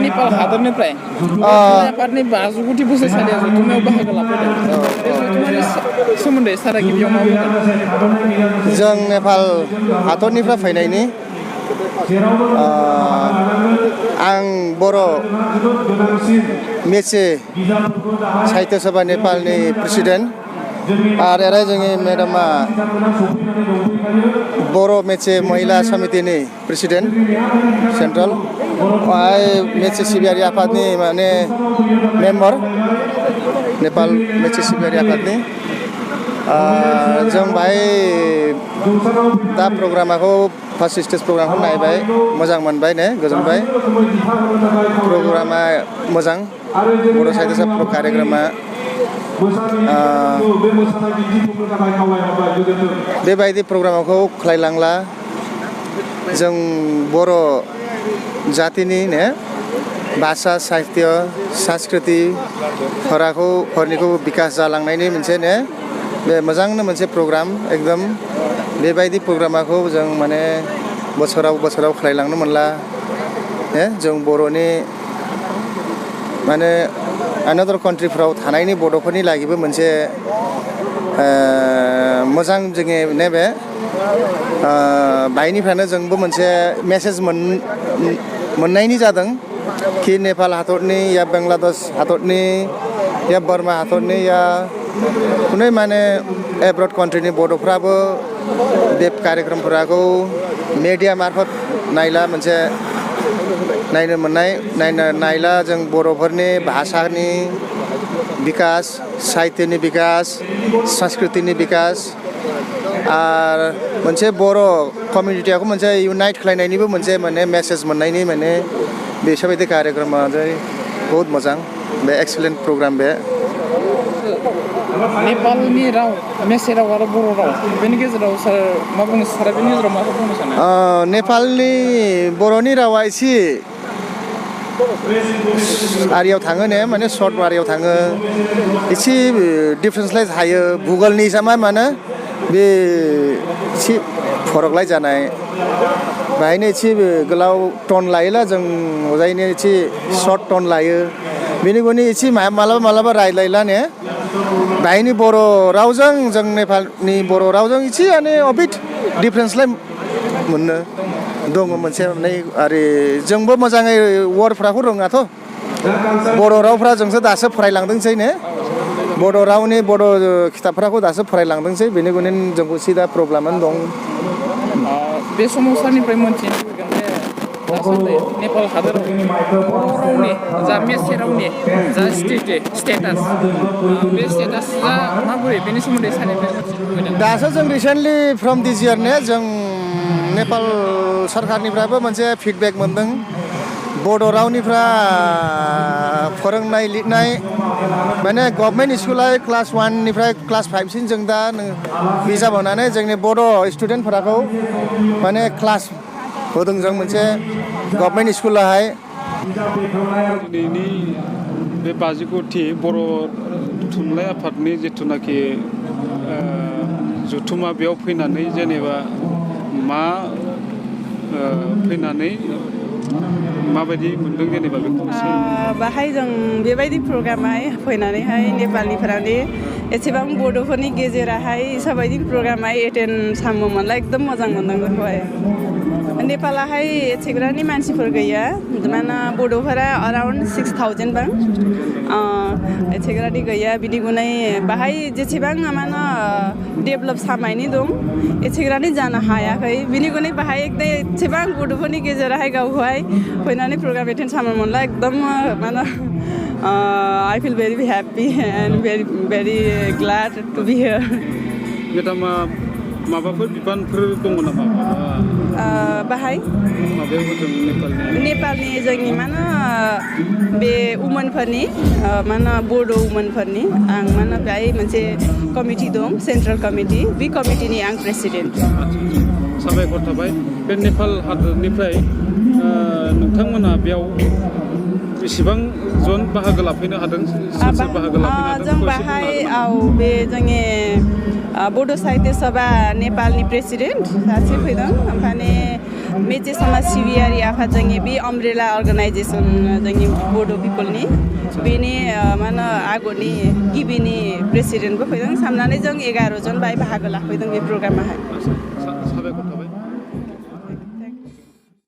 नेपाल हादरनिफ्राय आफादनि 50 बोसोरसालियाव जथुम्मायाव बाहागो लाफैदों बे जथुम्मानि सोमोन्दै सारा गिबियाव मा बुंगोन जों नेपाल हादरनिफ्राय फैनायनि आं बर' मेचे साहित्य सभा नेपालनि प्रेसिडेन्ट आरो एरै जोंनि मेडामा बर' मेचे महिला समितिनि प्रेसिडेन्ट सेन्ट्रेल मेचे सिबियारि आफादनि माने मेम्बार नेपाल मेचे सिबियारि आफादनि जों बाहाय दा प्रग्रामखौ फार्स्ट स्टेज प्रग्रामखौ नायबाय मोजां मोनबाय ने गोजोनबाय प्रग्रामा मोजां बर' साहित्य सभा कार्यक्रमा बेबायदि प्रग्रामखौ खालायलांला जों बर' जातिनि ने भाषा साहित्य संस्कृति फोरनिखौ बिकास जालांनायनि मोनसे ने बे मोजांनो मोनसे प्रग्राम एकदम बेबायदि प्रग्रामखौ जों माने बोसोराव खालायलांनो मोनला जों बर'नि माने अनदार कान्ट्रिफ्राव थानायनि बड'फोरनि लागिबो मोनसे मोजां जोंनि नैबे बायनिफ्रायनो जोंबो मोनसे मेसेज मोननायनि जादों कि नेपाल हादरनि या बांलादेश हादरनि या बर्मा हादरनि या कुनै माने एब्रड कान्ट्रिनि बड'फ्राबो बे कार्यक्रमफोरखौ मेडिया मार्फत नायला मोनसे नायला जों बर'फोरनि भाषानि विकास साहित्यनि विकास संस्कृतिनि विकास आरो मोनसे बर' कमिउनिटियाखौ मोनसे इउनाइट खालायनायनिबो मोनसे माने मेसेज मोननायनि माने बेबायदि कार्यक्रमा बहुत मोजां बे एक्सेलेन्ट प्रग्राम बे नेपालनि राव मेचे राव आरो बर' राव बेनि गेजेराव सार मा बुंनो सारा बेनि गेजेराव मा बुंनो सानो नेपालनि बर'नि रावा एसे आरियाव थाङो ने माने सर्ट आरियाव थाङो एसे डिफारेन्सलाय थायो भुगोलनि हिसाबै माने बे एसे फरकलाय जानाय बाहायनो एसे गोलाव टन लायोला जों जायनो एसे सर्ट टन लायो बेनिखायनो एसे मालाबा रायलायला ने बाहायनि बर' रावजों जों नेपालनि बर' रावजों एसे माने अबिट डिफारेन्सलाय मोननो दङ मोनसे आरो जोंबो मोजाङै वार्डफ्राखौ रोङाथ' बर' रावफ्रा जोंसो दासो फरायलांदोंसै ने बर' रावनि बर' खिताबफ्राखौ दासो फरायलांदोंसै बेनिखायनो जोंखौ सिदा प्रब्लेमानो दं बे समाव सारनिफ्राय मोनथिनो लुबैगोन जे दासान्दि नेपाल हादराव बर' रावनि जा मेचे रावनि जा स्टेटास बे स्टेटासा माबोरै बेनि सोमोन्दै सारनिफ्राय मोनथिनो लुबैदों दासो जों रिसेन्टलि फ्रम दिस इयार ने जों नेपाल सरकारनिफ्रायबो मोनसे फिडबेक मोनदों बड' रावनिफ्राय फोरोंनाय लिरनाय माने गभर्नमेन्ट स्कुला क्लास 1निफ्राय क्लास 5सिम जों दा बिजाब होनानै जोंनि बर' स्टुडेन्टफोरखौ माने क्लास होदों जों मोनसे गभर्नमेन्ट स्कुलावहाय दिनैनि बे 50 बर' थुनलाइ आफादनि जिथुनाखि जथुमा बेयाव फैनानै जेनेबा मा फैनानै माबायदि मोनदों जेनेबा बेखौ बाहाय जों बेबायदि प्रग्रामाय फैनानैहाय नेपालनिफ्राय एसेबां बड'फोरनि गेजेरावहाय साबायदि प्रग्रामाय एटेन्ड खालामोमोनला एकदम मोजां मोनदों बेखौहाय नेपालाहाय एसेग्रानि मानसिफोर गैया माने बड'फोरा अराउन्ड 6000 बां एसेग्रानि गैया बिदि गुनै बाहाय जेसेबां माने डेभलप सामायनि दं एसेग्रानि जानो हायाखै बिनि गुनै बाहाय एसेबां बड'फोरनि गेजेरावहाय गावहाय फैनानै प्रग्राम एटेन्ड खालामोमोनला एकदम माने I feel very happy and very glad to be here. मेडामा माबाफोर बिबानफोर दङ नामा बाहाय माबायाव जों नेपालनि जोंनि माने बे उमेनफोरनि माने बड' उमेनफोरनि आं माने बेहाय मोनसे कमिटि दं सेन्ट्रेल कमिटि बे कमिटिनि आं प्रेसिडेन्ट साबायखर थाबाय बे नेपाल हादरनिफ्राय नोंथांमोना बेयाव बेसेबां जन बाहागो लाफैनो हादों सोर बाहागो लाफैनो हादों जों बाहाय बे जोंनि बड' साहित्य सभा नेपालनि प्रेसिडेन्ट सासे फैदों ओमफ्राय मेचे समाज सिबियारि आफाद जोंनि बे अमब्रेला अर्गानाइजेसन जोंनि बड' पिपलनि बेनि मा होनो आगरनि गिबिनि प्रेसिडेन्टबो फैदों साननानै जों 11 जन बाहाय बाहागो लाफैदों बे प्रग्रामावहाय